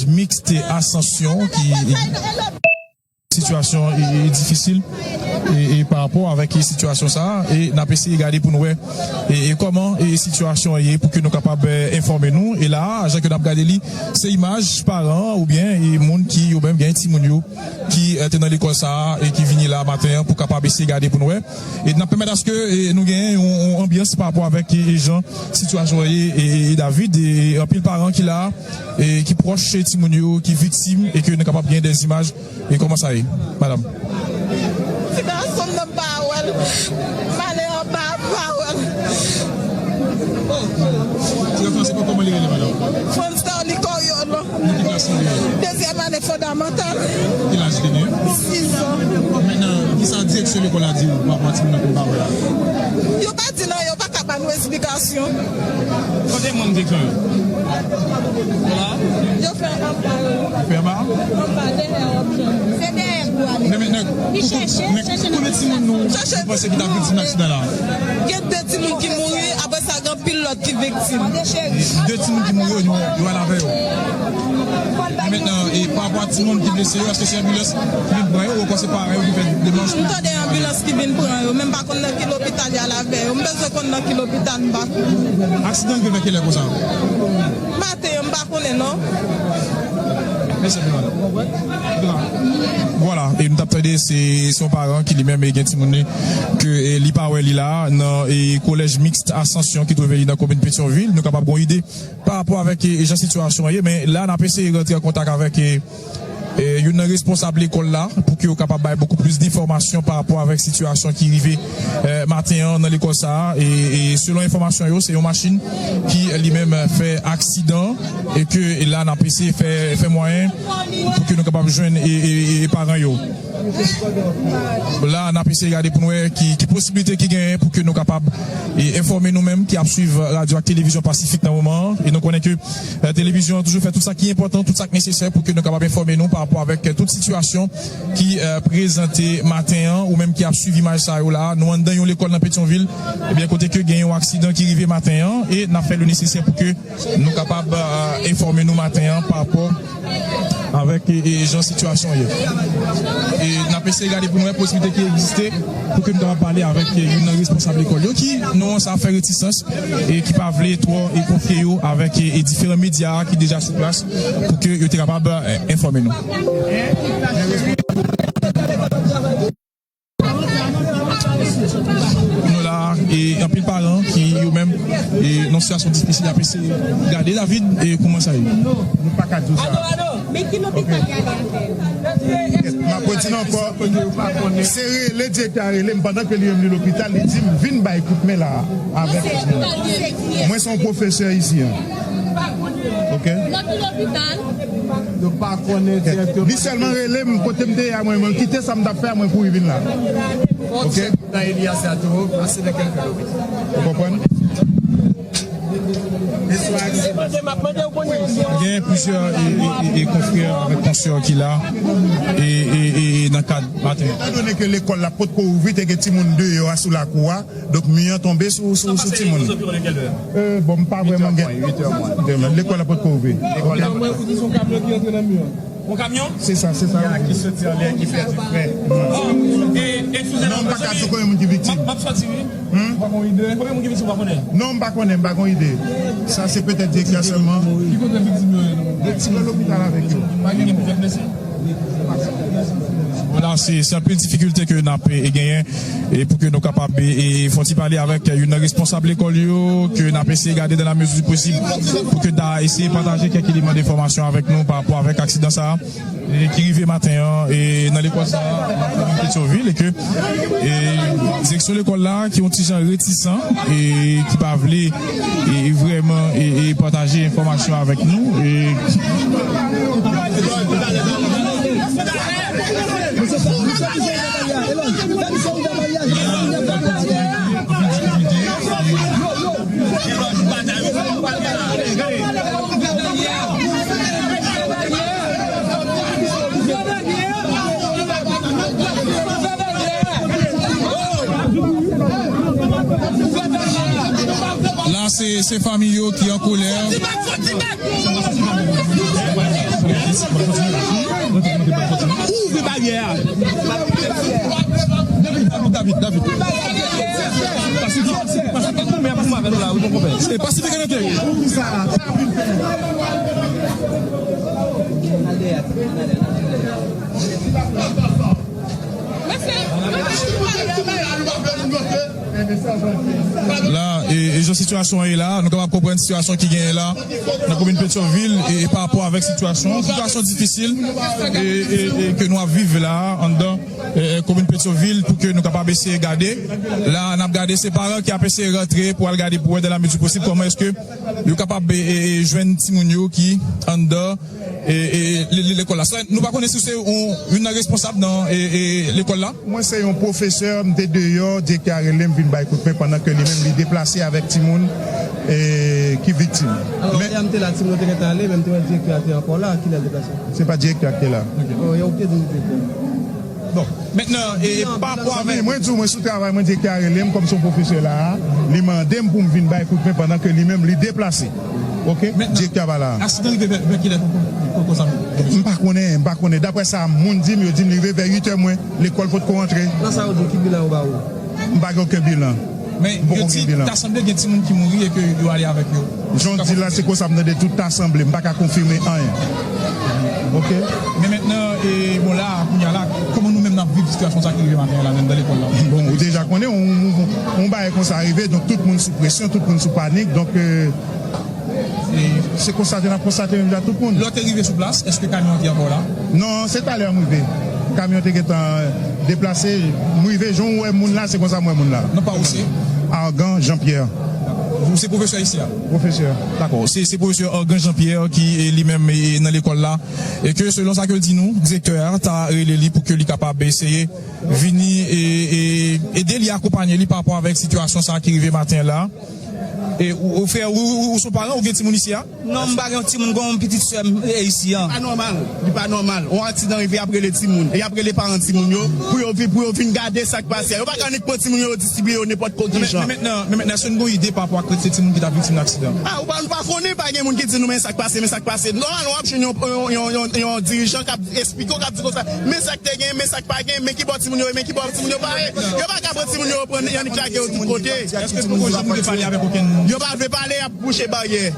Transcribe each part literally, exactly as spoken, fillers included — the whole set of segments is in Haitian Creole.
Mixte Ascension ki sitiyasyon e, e difisil e, e pa rapò avèk e sitiyasyon sa a, e n ap eseye gade pou n wè e, e kòman e sitiyasyon an ye pou ke nou kapab e, enfòme nou. E la a, jan ke n ap gade li, se imaj paran oubyen e moun ki yo menm gen timoun yo ki e, te nan lekòl sa a e ki vini la maten an pou kapab eseye gade pou n wè. E n ap pèmèt aske e, nou genyen yon, yon anbyans pa rapò avèk e, e jan sitiyasyon an ye e, e, e David, e, e anpil paran ki la a, e ki pwòch timoun yo ki viktim e ke nou kapab gen de imaj e kòman sa ye, madanm? Ti gason m nan m pa wè l. M ale anba, m pa wè l. Ti gason se pa kòman li rele, madanm? Frans Carly Coriolo. Nan ki klas li ye? Dezyèm ane fondamantal. Ki laj li genyen? Sis an. Mentnan, kisa direksyon lekòl la di w pa rapò a timoun nan ke w pa wè a? Yo pa di nan, yo pa ka ba nou esplikasyon. Kote moun di ke? Yo fè anba. Yo fè anba? Anba, dèyè opsyon. Se dèyè pou ale. Men mentnan, men konbyen timoun nou panse ki ta viktim nan aksidan la? Gen de timoun ki mouri, apre sa gen anpil lòt ki viktim. De timoun ki mouri, yo, yo al avè yo. Men mentnan, e pa rapò a timoun ki blese yo, èske se anbilans ki vin pran yo, oubyen se paran yo ki fè demach? M tande anbilans ki vin pran yo, men m pa konn nan ki lopital y al avè yo. M bezwen konn nan ki lopital, m pa konn. Aksidan rive vè kilè konsa? Maten an, m pa konnen non. Mèsi anpil, madanm. Vwala, e nou t ap tande, se, se yon paran ki li menm e gen timoun li ke e, li pa wè li la nan e, kolèj Mixte Ascension ki twouve li nan komin Petyonvil. Nou kapab gen yon ide pa rapò avèk e, jan sitiyasyon an ye, men la n ap eseye rantre an kontak avèk e, e, youn nan responsab lekòl la pou ke yo kapab bay bokou plis enfòmasyon pa rapò avèk sitiyasyon ki rive e, maten an nan lekòl sa a. E, e selon enfòmasyon yo, se yon machin ki li menm fè aksidan e ke la n ap eseye fè, fè mwayen pou ke nou kapab jwenn e, e, e paran yo. La, n ap eseye gade pou n wè ki, ki posiblite ki genyen pou ke nou kapab e, enfòme nou menm ki ap swiv radyo ak televizyon Pasifik nan moman an. E nou konnen ke e, televizyon an toujou fè tout sa ki enpòtan, tout sa ki nesesè pou ke nou kapab enfòme nou pa rapò avèk e, tout sitiyasyon ki e, prezante maten an, ou menm ki ap swiv imaj sa yo la. Nou anndan yon lekòl nan Petyonvil, ebyen, kote ke gen yon aksidan ki rive maten an, e n ap fè le nesesè pou ke nou kapab e, enfòme nou maten an pa rapò avèk e, e, jan sitiyasyon an ye. E n ap eseye gade pou n wè posiblite ki egziste pou ke nou kapab pale avèk e, youn nan responsab lekòl yo ki, non, sa fè retisans e ki pa vle twò e konfye yo avèk e, e diferan medya ki deja sou plas pou ke yo te kapab e, enfòme nou. Nou la, e anpil paran ki yo menm e nan sitiyasyon difisil ap eseye gade David e kòman sa ye. Nou pa ka di w sa. Ado, ado, men ki lopital y ale avè l? M ap redi n ankò, se rele direktè a rele m pandan ke li menm li lopital, li di m vin bay kout men la avèk mwen se yon pwofesè isi an. Ok? Nan ki lopital? Yo pa konnen direktèman. Li sèlman rele m kote m te ye a mwen, mwen kite sa m t ap fè a mwen kouri vin la. Ok? Nan Elias Atoro, pase nan kèlke lopital. Ou konprann? Gen plizyè e, e, e, e konfrè avèk konsè ki la e, e, e, e nan kad maten an. Etandone ke lekòl la potko ouvri, te gen timoun deyò a sou lakou a, donk mi an tonbe sou, sou, sou timoun. Euh, bon, m pa vrèman gen. Lekòl la potko ouvri. Ou di se yon kamyon ki antre nan mi an. Yon kamyon? Se sa, se sa. Ki soti anlè, ki pèdi frè. E, eskize non, m pa ka di konbyen moun ki viktim. M ap soti, wi. Hmm? Ou pa gon ide? Konbyen moun ki viktim, ou pa konnen? Non, m pa konnen, m pa gon ide. Sa, se petèt direktè sèlman. Ki kote viktim yo ye, non? Viktim nan lopital avèk yo. Pa gen moun ki fèk blese? Vwala, se, se anpil difikilte ke n ap, e, genyen. E pou ke nou kapab, e, e, fè yon ti pale avèk youn nan responsab lekòl yo, ke n ap eseye gade dans la mesure du possible, pou ke ta eseye pataje kèk eleman de enfòmasyon avèk nou pa rapò avèk aksidan sa a, e, ki rive maten an, e, nan lekòl sa a, nan komin Petyonvil, e ke, e, direksyon lekòl la, ki yon ti jan retisan, e, ki pa vle, e, vrèman, e, e, pataje enfòmasyon avèk nou, e, La, se, se fanmi yo ki an kolè. Ouvri baryè a. David, David, David, David. Pasifik, pasifik, non, men ap move la, wi, mon konpè. Se pasifik an antre. Ouvri sa la. La, e, e jan sitiyasyon an ye la, nou kapab konprann sitiyasyon ki genyen la nan komin Petyonvil e, e pa rapò avèk sitiyasyon, sitiyasyon difisil e, e, e ke nou ap viv la anndan e, e, komin Petyonvil pou ke nou kapab eseye gade. La, n ap gade, se paran ki ap eseye rantre pou al gade pou wè dan la mezi posib kòman èske yo kapab e, e, e, jwenn timoun yo ki anndan e, e, le- le- lekòl la. Sa, nou pa konnen si se yon, youn nan responsab nan e, e, lekòl la. Mwen se yon pwofesè, m te deyò, direktè a rele m vin bay kout men pandan ke li menm li deplase avèk timoun e, ki viktim. Alò, men lè a m te la, timoun yo te gentan ale, men m te wè direktè a te ankò la, kilè l deplase? Se pa direktè a ki te la. Oh, yo te di direktè. Bon, mentnan, e, pa rapò avèk mwen di w, mwen sou travay, mwen direktè a rele m kòm se yon pwofesè la a, li mande m pou m vin bay kout men pandan ke li menm li deplase. Oke? Direktè a pa la a. Aksidan rive vè, vè kilè, poko, poko sa? M pa konnen, m pa konnen. Daprè sa moun di m, yo di m li rive vè uit è mwen. Lekòl potko rantre. Nan sa yo di w, ki bilan yo ba ou? M pa gen okenn bilan. Men yo di ta sanble gen timoun ki mouri e ke yo ale avèk yo. Jan w di l la, se konsa m tande tout ta sanble. M pa ka konfime anyen. Oke? Men mentnan, e, bon, la, kounye a la, kòman nou menm n ap viv sitiyasyon sa ki rive maten an la, menm nan lekòl la? Bon, ou deja konnen, yon, yon, yon bagay konsa rive, donk tout moun sou presyon, tout moun sou panik, donk, e, e se konstate n ap konstate menm jan tout moun. Lè w te rive sou plas, èske kamyon an te ankò la? Non, se talè m rive. Kamyon te gentan deplase, m rive, jan w wè moun la, se konsa m wè moun la. Non pa ou se? Argan Jean Pierre. Ou se pwofesè isi a? Pwofesè. Dakò. Se, se pwofesè Argan Jean Pierre ki, e, li menm, e, nan lekòl la. E ke selon sa ke l di nou, direktè a ta rele li pou ke li kapab eseye vini e, e ede li, akonpanye li pa rapò avèk sitiyasyon sa ki rive maten la. E ou, ou frè, ou, ou, ou se yon paran, ou gen timoun isi a? Non, m pa gen yon timoun, gen yon pitit sè m, e, isi a. Li pa nòmal, li pa nòmal. Yon aksidan rive, y ap rele timoun. E y ap rele paran timoun yo, pou yo vin, pou yo vin gade sa k pase a. Yo pa ka annik pran timoun yo, yo distribiye yo nenpòt kote jan. Men, men mentnan, men mentnan, èske nou gen yon ide pa rapò ak kantite timoun ki ta viktim nan aksidan? A, ou pa, nou pa konnen, pa gen moun ki di nou, men sa k pase, men sa k pase. Nòmalman, w ap jwenn yon, yon, yon, yon, yon dirijan k ap esplike w, k ap di konsa, men sa k te gen, men sa k pa gen, men ki bò timoun yo ye, men ki bò timoun yo pa ye. Yo pa ka pran timoun yo, yo pran, y annik lage yo tout kote. Èske poko janm vle pale avèk okenn moun? Yo pa vle pale, y ap bouche baryè.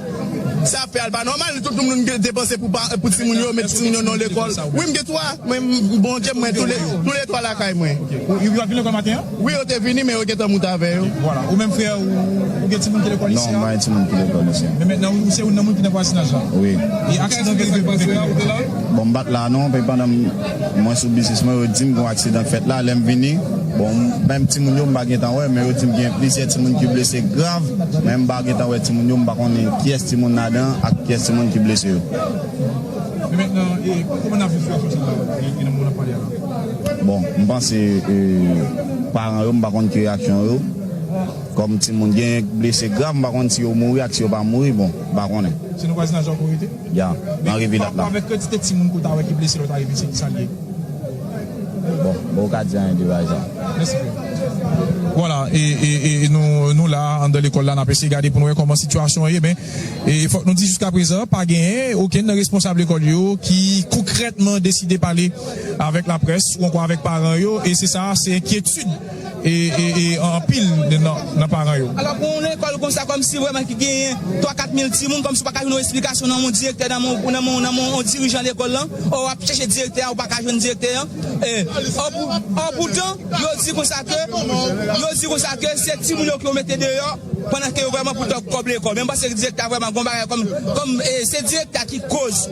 Sa fè a l pa nòmal, tout moun gen depanse pou pa- pou timoun yo, met timoun yo nan lekòl. Wi, m gen twa. Mwen, m- Bondye, mwen, tou le, tou le twa lakay mwen. Ou, yo pa vin lekòl maten an? Wi, yo te vini, men yo gentan moute avè yo. Vwala. Ou menm, frè, ou, ou gen timoun ki lekòl isi a? Non, m pa gen timoun ki lekòl isi a. Men mentnan, ou se youn nan moun ki nan vwazinaj la? Wi. E aksidan ki rive, rive, rive la? Bon, m pa t la non, men pandan m- mwen sou biznis mwen, yo di m gen yon aksidan k fèt la, lè m vini, bon, m- menm timoun yo, m pa gentan wè, men yo di m gen plizyè timoun ki blese grav, men m pa gentan wè timoun yo, m pa konnen kiyès timoun ladan ak kiyès timoun ki blese yo. Men mentnan, e, kòman n ap viv sitiyasyon sa a, e, e nan moman n ap pale a la? Bon, m panse, e, paran yo, m pa konn ki reyaksyon yo. Kòm timoun gen blese grav, m pa konn si yo mouri ak si yo pa mouri, bon, m pa konnen. Se nan vwazinaj la w rete? Ya, nan rivilat la. Men pa rapò avèk kantite timoun ke w ta wè ki blese lè w ta rive, se kisa l ye? Bon, bon, ou ka di anyen de bagay sa. Mèsi, frè. Vwala, e, e, e nou, nou la, anndan lekòl la, n ap eseye gade pou n wè kòman sitiyasyon an ye, men, e, fòk nou di jiskaprezan, pa genyen okenn nan responsab lekòl yo ki konkrètman deside pale avèk laprès ou ankò avèk paran yo, e se sa, se enkyetid e, e, e anpil nan, nan paran yo. Alò, pou yon lekòl konsa, kòmsi vrèman ki genyen twa kat mil timoun, kòmsi w pa ka jwenn yon esplikasyon nan yon direktè, nan yon, nan yon, nan yon dirijan lekòl lan, ou ap chèche direktè a, ou pa ka jwenn direktè an. E, an pou- an poutan, yo di konsa ke, yo di konsa ke se timoun yo ke yo mete deyò, pandan ke yo vrèman pou tòp kòb lekòl. Men m panse ke direktè a vrèman gon bagay kòm, kòm, e, se direktè a ki koz,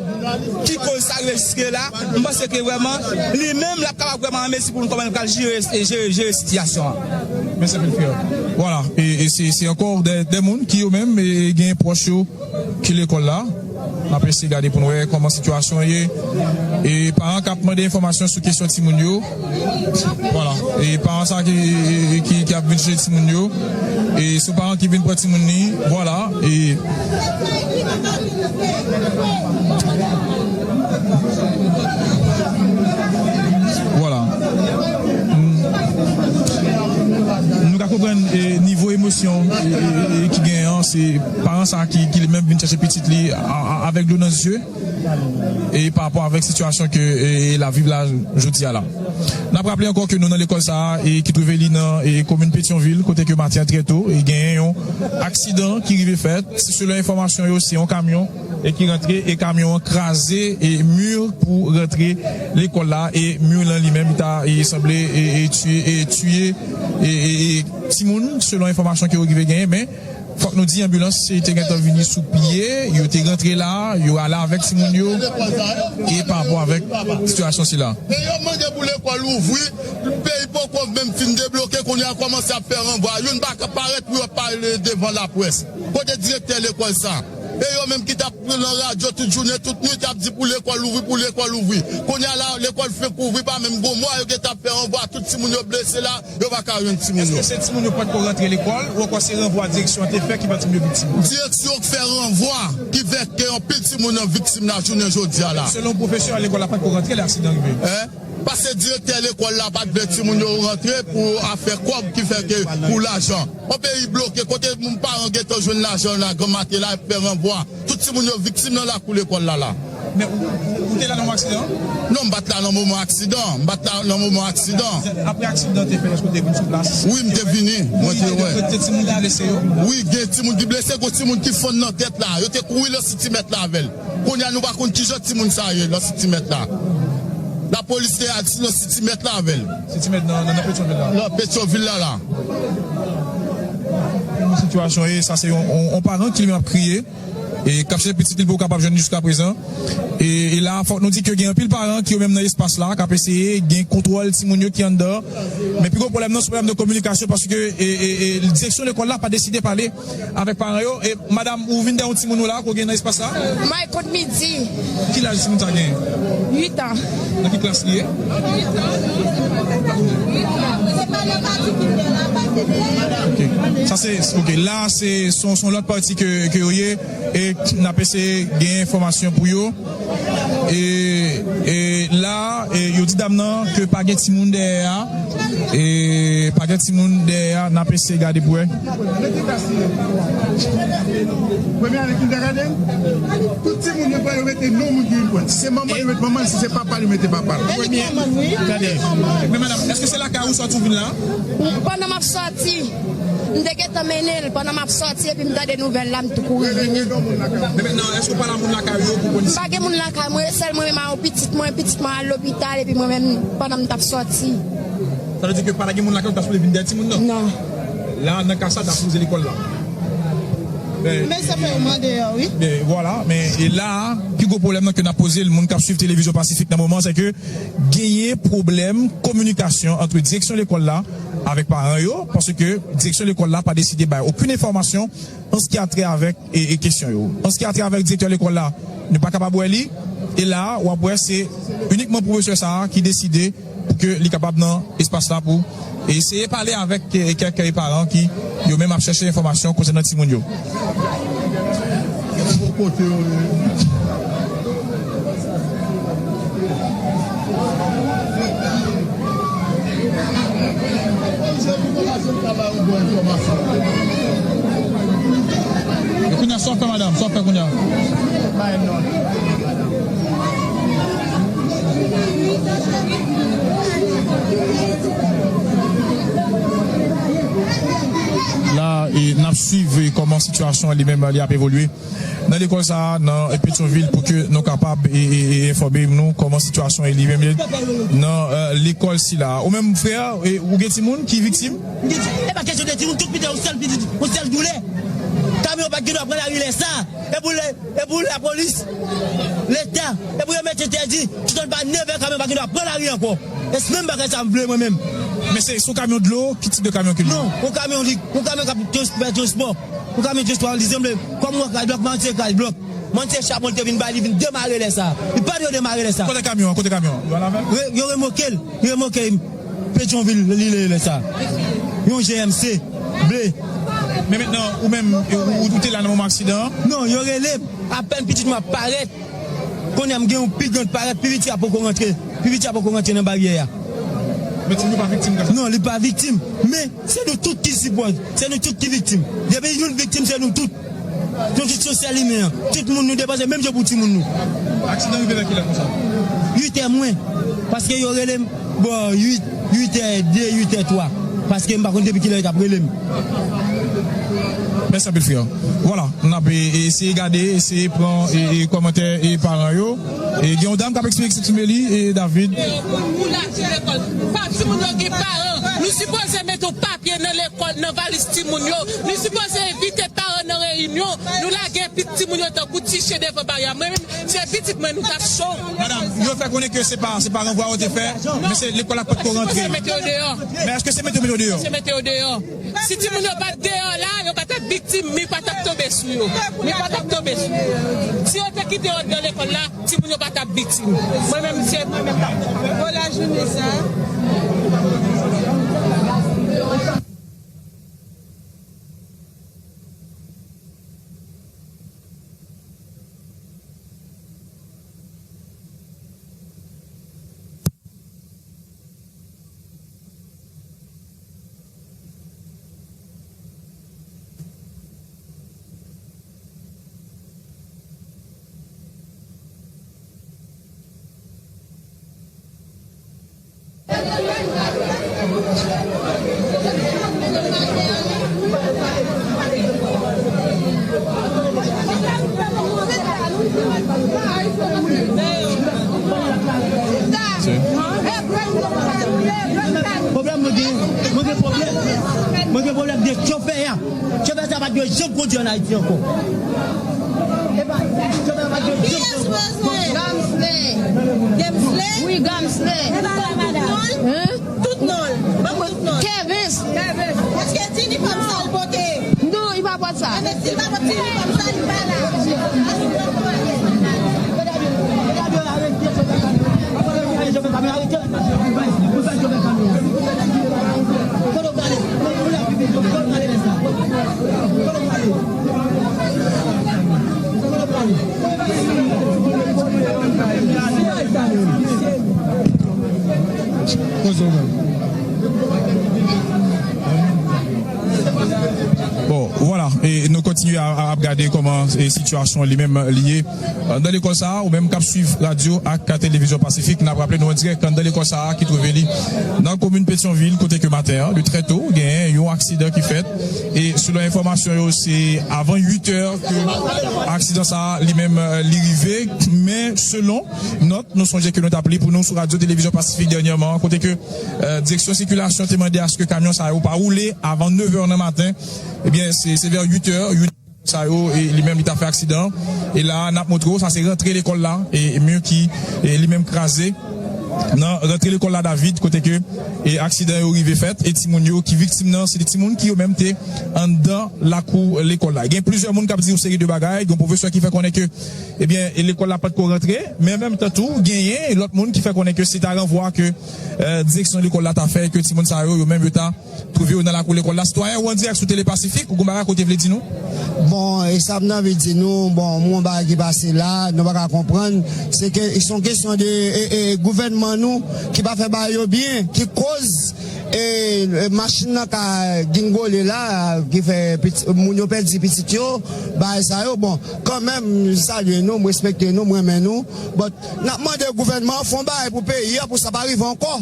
ki koz sa rive jiske la. M panse ke vrèman, li menm, l ap kapab vrèman an mezi pou l kòman l pral jere, e, jere, jere sitiyasyon an. Mèsi anpil, frè. Vwala, e, e se, se ankò de, de moun ki yo menm, e, gen pwòch yo ki lekòl la. N ap eseye gade pou n wè kòman sitiyasyon an ye. E paran k ap mande enfòmasyon sou kesyon timoun yo. Vwala. E paran sa ki, ki, ki ap vin chèche timoun yo. E se yon paran ki vin pran timoun li. Vwala. E vwala. Nou ka konprann, e, nivo emosyon, e, e, e, ki genyen an. Se paran sa ki, ki li menm vin chèche pitit li a, a, avèk dlo nan zye e pa rapò avèk sitiyasyon ke e, e l ap viv la jodi a la. N ap raple ankò ke nou nan lekòl sa a e ki twouve li nan e komin Petyonvil kote ke maten an trè to e genyen yon aksidan ki rive fèt. Selon enfòmasyon yo, se yon kamyon e ki rantre e kamyon an kraze e mi pou rantre lekòl la e mi lan li menm li ta e sanble e, e tiye e tiye e, e, e timoun selon enfòmasyon ke yo rive genyen, men fòk nou di anbilans te gentan vini sou pye, yo te rantre la, yo ale avèk timoun yo e pa rapò avèk sitiyasyon sila. E yo mande pou lekòl ouvri, peyi poko menm fin debloke, kounye a kòmanse ap fè ranvwa. Youn pa ka parèt pou yo pale devan laprès. Kote direktè lekòl sa? E yo menm ki t ap nan radyo tout jounen, tout nwit, ap di pou lekòl ouvri, pou lekòl ouvri. Kounye a la, lekòl fenk ouvri, pa menm gon mwa, yo gentan ap fè ranvwa, tout timoun yo blese la, yo pa ka jwenn timoun yo. Èske se timoun yo potko rantre lekòl, ou ankò se ranvwa direksyon an te fè ki fè timoun yo viktim? Direksyon k fè ranvwa, ki fè ke anpil timoun nan viktim la jounen jodi a la. Selon pwofesè a, lekòl la potko rantre lè aksidan rive. Paske direktè lekòl la pa t vle timoun yo rantre pou afè kòb ki fè ke pou lajan. Yon peyi bloke, kote moun paran gentan jwenn lajan la, granmaten la, ap fè ranvwa. Tout timoun yo viktim nan lakou lekòl la la. Men ou, ou, ou te la nan moman aksidan an? Non, m pa t la nan moman aksidan. M pa t la nan moman aksidan. Apre aksidan te fèt, èske w te vin sou plas? Wi, m te vini. Mwen te wè. Gen timoun ki blese yo? Wi, gen timoun ki blese, gen timoun ki fonn nan tèt la. Yo te kouri lan sitimèt la avè l. Kounye a, nou pa konn kijan timoun sa ye lan sitimèt la. Lapolis te al nan sitimèt la avè l. Sitimèt nan, nan, nan Petyonvil la? Nan Petyonvil la la. Sitiyasyon e sa se yon, yon, yon paran ki li menm ap kriye e k ap chèche pitit li pou kapab jwenn jiska prezan. E, e la, fòk nou di ke gen anpil paran ki yo menm nan espas la k ap eseye gen kontwòl timoun yo ki anndan. Men pi gwo pwoblèm nan, se pwoblèm de kominikasyon paske e, e, e, direksyon lekòl la pa deside pale avèk paran yo. E madanm, ou vin dèyè yon timoun ou la, ke w gen nan espas la? Mwen kont midi. Ki laj timoun sa gen? Uit an. Nan ki klas li ye? Ok. Sa se, ok. La, se, se yon, se yon lòt pati ke, ke yo ye. E n ap eseye gen enfòmasyon pou yo. E, e la, e yo di dam nan ke pa gen timoun dèyè a. E pa gen timoun dèyè a, n ap eseye gade pou wè. Premye ane kindergarten, tout timoun yo pran, yo mete non moun ki vin pran. Si se manman, yo mete manman l, si se papa l, yo mete papa l. Premye, tande. Men madanm, èske se lakay ou sòti ou vin la? Pandan m ap sòti, m te gentan mennen l. Pandan m ap sòti, epi m tande nouvèl la, m tou kouri vini. Men mentnan, èske w pale a moun lakay ou yo pou konn si... M pa gen moun lakay mwen, e sèl mwen menm ak yon pitit mwen, pitit mwen al lopital, epi mwen menm, pandan m t ap sòti. Sa vle di ke pa ta gen moun lakay ou, w t ap sot vin dèyè timoun nan? Non. La, nan ka sa, w t ap poze lekòl la. Men, men sa fè yo mande yo, wi. Men, vwala, men, e la, pi gwo pwoblèm nan ke n ap poze l, moun k ap swiv Televizyon Pasifik nan moman, se ke genyen pwoblèm kominikasyon ant direksyon lekòl la avèk paran yo, paske direksyon lekòl la pa deside bay okenn enfòmasyon an se ki a trè avèk e, e kesyon yo. An se ki a trè avèk direktè lekòl la, nou pa kapab wè li. E la, w ap wè se inikman pwofesè sa a ki deside pou ke li kapab nan espas la pou eseye pale avèk e, kèk paran ki yo menm ap chèche enfòmasyon konsènan timoun yo. Kote yo ye? E kounye a, sa w fè, madanm? Sa w fè kounye a? La, e, n ap swiv, e, kòman sitiyasyon an li menm li ap evolye nan lekòl sa a, nan Petyonvil, pou ke nou kapab e, e, e enfòme nou kòman sitiyasyon e li menm ye nan e, lekòl sila. Ou menm, frè, e, ou gen timoun ki viktim? E pa kesyon de timoun, tout pitit, yon sèl pitit, yon sèl doulè. Kamyon pa t gen dwa pran lari lè sa. E pou lè, e pou lapolis, Leta, e pou yo mete entèdi, toutan pa nevè kamyon pa gen dwa pran lari ankò. E se menm bagay sa m vle mwen menm. Men se, se yon kamyon dlo, ki tip de kamyon ke li ye? Non, yon kamyon li, yon kamyon k ap trans-, fè transpò. Yon kamyon transpò, li sanble kòm yon kay blòk, men se kay blòk. Mwen se chapon li te vin bay, li vin demare lè sa. Li pa dwe demare lè sa. Kote kamyon an? Kote kamyon an? Yo al avè l? Re-, yo remoke l. Li remoke Petyonvil li ye lè sa. Yon G M C ble. Men mentnan, ou menm, ou, ou te la nan moman aksidan an? Non, yo rele m. Apèn pitit mwen ap parèt. Kounye a m gen yon pi gran parèt, pi piti a poko rantre. Pi piti a poko rantre nan baryè a. Men timoun yo pa viktim nan sa? Non, li pa viktim. Men se nou tout ki sipòt. Se nou tout ki viktim. Depi youn viktim, se nou tout. Nou tout sosyal imen an. Tout moun nou depanse, menm jan pou timoun nou. Aksidan rive nan kilè konsa? Uit è mwen. Paske yo rele m bò uit, uit è de, uit è twa. Paske m pa konn depi kilè yo t ap rele m. Mèsi anpil, frè. Vwala, n ap, e, eseye gade, eseye pran, e, e, kòmantè, e, paran yo. E, gen yon dam k ap eksprime li, e, David. Pou, pou lage lekòl. Pa, timoun yo gen paran. Nou sipoze mete yon papye nan lekòl, nan valiz timoun yo. Nou sipoze envite paran nan reyinyon. Nou lage pi-, timoun yo tankou ti chen devan baryè. Mwen menm, se pitit mwen, nou t ap cho. Madanm, yo fè konnen ke se pa, se pa ranvwa yo te fè, men se lekòl la potko rantre. Sipoze mete yo deyò. Men èske se mete yo, mete yo deyò? Se mete yo deyò. Si timoun yo pa t deyò la, yo pa t ap viktim, mi pa t ap tonbe sou yo. Mi pa t ap tonbe sou yo. Si yo te kite yo anndan lekòl la, timoun yo pa t ap viktim. Mwen menm, se mwen menm k ap. Bon, lajounen sa. Pwoblèm mwen gen, mwen gen pwoblèm. Mwen gen pwoblèm de chofè a. Chofè sa pa t dwe janm kondui ann Ayiti ankò. Epa, chofè sa pa t dwe janm kondui. Gamsley. Gamsley? Wi, Gamsley. Tout non l? Hen? Tout non l. Ban m tout non l. Kevens. Kevens. Èske ti inifòm sa l pote? Non, li pa pote sa. Enben, si l pa pote ti inifòm sa, li pa la. Bon, vwala, e nou kontinye a, a, ap gade kòman, e, sitiyasyon li menm li ye. Anndan lekòl sa a, ou menm k ap swiv radyo ak televizyon Pasifik, n ap raple nou an dirèk anndan lekòl sa a ki twouve li nan komin Petyonvil, kote ke maten an, de trè to, genyen yon aksidan ki fèt. E selon enfòmasyon yo, se avan uit è ke aksidan sa a li menm, e, li rive. Men selon nòt, nou sonje ke nou t ap li pou nou sou radyo televizyon Pasifik dènyèman, kote ke, e, direksyon sikilasyon te mande aske kamyon sa yo pa woule avan nèf è nan maten. Ebyen, se, se vè uit è, uit è sa yo, e li menm li ta fè aksidan. E la, n ap montre w, sa se rantre lekòl la, e, e mi ki, e li menm kraze. Nan rantre lekòl la, David, kote ke, e aksidan yo rive fèt, e timoun yo ki viktim nan, se de timoun ki yo menm te anndan lakou lekòl la. Gen plizyè moun k ap di yon seri de bagay, gen yon pwofesè ki fè konnen ke, ebyen, e lekòl la pa t ko rantre, men an menm tan tou, genyen lòt moun ki fè konnen ke se ta ranvwa ke, e, direksyon lekòl la ta fè, ke timoun sa yo, yo menm yo ta twouve yo nan lakou lekòl la. Sitwayen, ou an dirèk sou Tele Pasifik, ou gon bagay ke w te vle di nou? Bon, e sa m t anvi di nou, bon, m gon bagay ki pase la, nou pa ka konprann, se ke se yon kesyon de, e, e, gouvènman nou ki pa fè bagay yo byen, ki koz, e, e, machin nan ka gingole la, ki fè piti, moun yo pèdi pitit yo, bagay sa yo. Bon, kanmenm, m salye nou, m respekte nou, m renmen nou, but n ap mande gouvènman an fè yon bagay pou peyi a, pou sa pa rive ankò.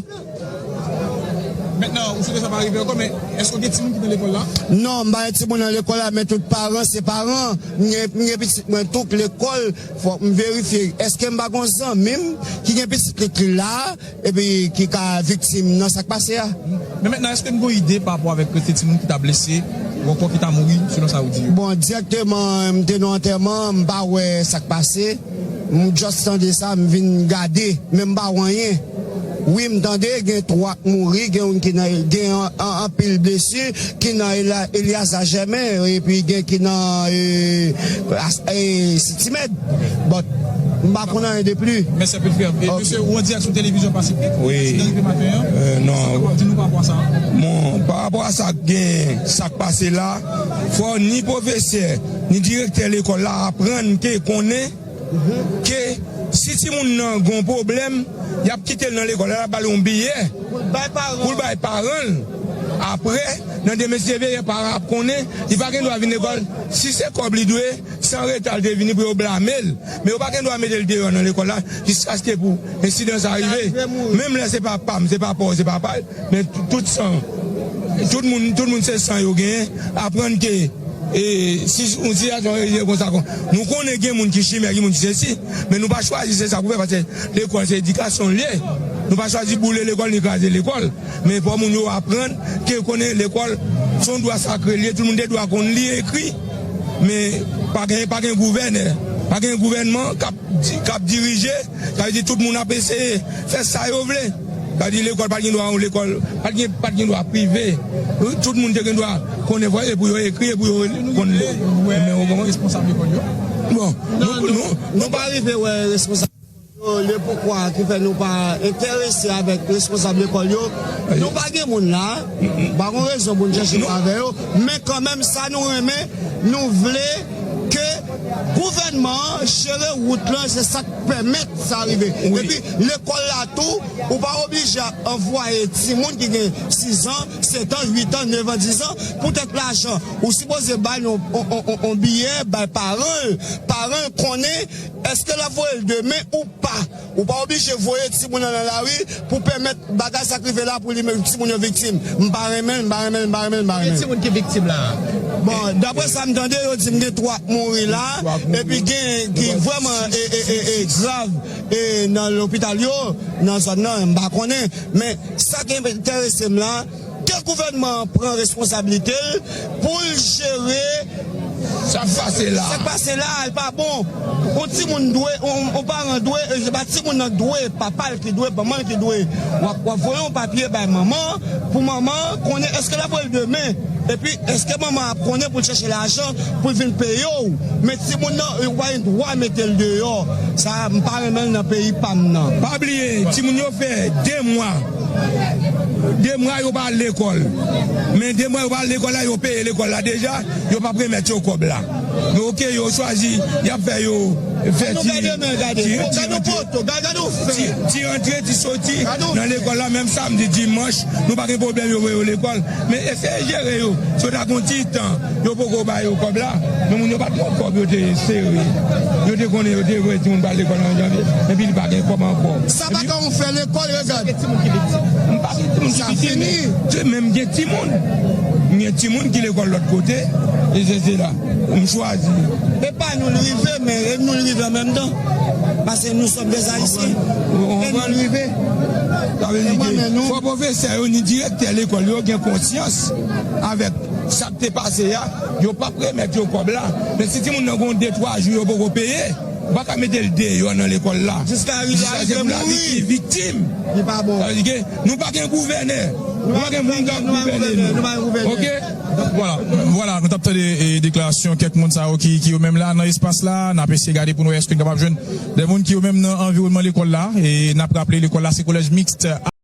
Mentnan, ou swete sa pa rive ankò, men èske w gen timoun ki nan lekòl la? Non, m pa gen timoun nan lekòl la, men tout paran se paran. M gen, m gen pitit mwen tou k lekòl, fòk m verifye. Èske m pa gen yon zanmi m ki gen pitit li ki la, epi ki ka viktim nan sa k pase a? Men mentnan, èske n gen yon ide pa rapò avèk kantite timoun ki ta blese, ou ankò ki ta mouri, selon sa ou di yo? Bon, dirèkteman, m te nan antèman, m pa wè sa k pase. M just tande sa, m vin gade, men m pa wè anyen. Wi, m tande gen twa k mouri, gen youn ki nan, gen an, an, anpil blesi, ki nan Ela-, Eliaza Jèmen, epi gen ki nan, e, as-, e, Sitimèd. But, m pa konn anyen de pli. Mèsi anpil, frè. E, mesye, ou an dirèk sou televizyon Pasifik? Wi. Aksidan rive maten an. E, non. Sa w ap di nou pa rapò a sa? Bon, pa rapò a sa k gen, sa k pase la, fò ni pwofesè, ni direktè lekòl la aprann ke konnen ke Si timoun nan gen yon pwoblèm, y ap kite l nan lekòl la, y ap ba l yon biyè pou l bay paran l. Apre, nan demen, si Dye vle, paran ap konnen, li pa gen dwa vin lekòl. Si se kòb li dwe, san reta l te vini pou yo blame l. Men yo pa gen dwa mete l deyò nan lekòl la, jiskaske pou ensidan sa rive. Menm lè se pa pa m, se pa pa w, se pa pa l, men tout san, tout moun, tout moun se san yo genyen. Aprann ke E, si yon sitiyasyon reyèl konsa, kon, nou konnen gen moun ki chimè, gen moun ki sesi, men nou pa chwazi se sa pou fè, paske lekòl se edikasyon l ye. Nou pa chwazi boule lekòl ni kraze lekòl. Men fò moun yo aprann ke konnen lekòl se yon dwa sakre l ye, tout moun te dwa konn li, ekri. Men pa gen, pa gen gouvènè, pa gen gouvènman k ap di-, k ap dirije, sa vle di tout moun ap eseye fè sa yo vle. Sa vle di lekòl pa t gen dwa yon lekòl, pa t gen, pa t gen dwa prive. Tout moun te gen dwa konnen fò, e pou yo ekri, e pou yo konn li. Men ou konprann? Responsab lekòl yo? Bon, nou, nou, nou pa rive wè responsab yo, le poukwa ki fè nou pa enterese avèk responsab lekòl yo. Nou pa gen moun la, pa gon rezon pou n chèche avè yo, men kanmenm sa nou renmen, nou vle ke gouvènman an jere wout lan, se sa k pèmèt sa rive. Epi lekòl la tou, ou pa oblije anvwaye timoun ki gen sis an, sèt an, uit an, nèf an, dis an, poutèt lajan. Ou sipoze bay yon, yon, yon, yon, yon biyè, bay paran l, paran l konnen èske l ap voye l demen ou pa. Ou pa oblije voye timoun nan nan lari pou pèmèt bagay sa k rive la pou li menm timoun yo viktim. M pa renmen l, m pa renmen l, m pa renmen l, m pa renmen l. Konbyen timoun ki viktim la? Bon, daprè sa m tande, yo di m gen twa k mouri la, epi gen ki vrèman e, e, e, e grav e nan lopital yo, nan zòn nan, m pa konnen. Men sa ki enterese m la, ke gouvènman an pran responsablite l pou l jere sa k pase la. Sa k pase la, l pa bon. Yon timoun dwe, yon, yon paran dwe, e se pa timoun nan k dwe, papa l ki dwe, manman l ki dwe. W ap, w ap voye yon papye bay manman, pou manman konnen èske l ap voye l demen. Epi, èske manman ap konnen pou l chèche lajan pou l vin peye w? Men timoun nan, ou pa gen dwa mete l deyò. Sa, m pa renmen l nan peyi pa m nan. Pa bliye, timoun yo fè de mwa. De mwa yo pa al lekòl. Men de mwa yo pa al lekòl la, yo peye lekòl la deja, yo p ap remèt yo kòb la. Men oke, yo chwazi, y ap fè yo fè ti, ti, ti, ti antre, ti soti nan lekòl la, menm samdi, dimanch, nou pa gen pwoblèm, yo voye yo lekòl. Men eseye jere yo. Si yo ta gon ti tan, yo poko ba yo kòb la, men moun yo pa t gon kòb, yo te sere. Yo te konnen yo te voye timoun pa al lekòl nan janvye, epi li pa gen kòb ankò. Sa pa ka yon fè lekòl, regarde. M pa gen timoun ki viktim. Sa fini. Menm gen timoun. M gen timoun ki lekòl lòt kote, e se, se la. M chwazi. E pa nou l rive, men e nou l rive an menm tan. Paske nou sòm dè Ayisyen. E nou l rive. Sa vle di ke fò pwofesè yo ni direktè lekòl yo gen konsyans avèk sa k te pase a, yo p ap remèt yo kòb la. Men si timoun nan gon de twa jou yo poko peye, ou pa ka mete l deyò nan lekòl la. Jiska rive a mouri. Li viktim. Li pa bon. Sa vle di ke nou pa gen gouvènè. Nou pa gen moun k ap gouvène nou. Oke? Vwala, vwala, nou t ap tande e, deklarasyon kèk moun sa yo ki, ki yo menm la nan espas la. N ap eseye gade pou nou wè èske n kapab jwenn de moun ki yo menm nan anviwònman lekòl la. E n ap raple lekòl la se kolèj miks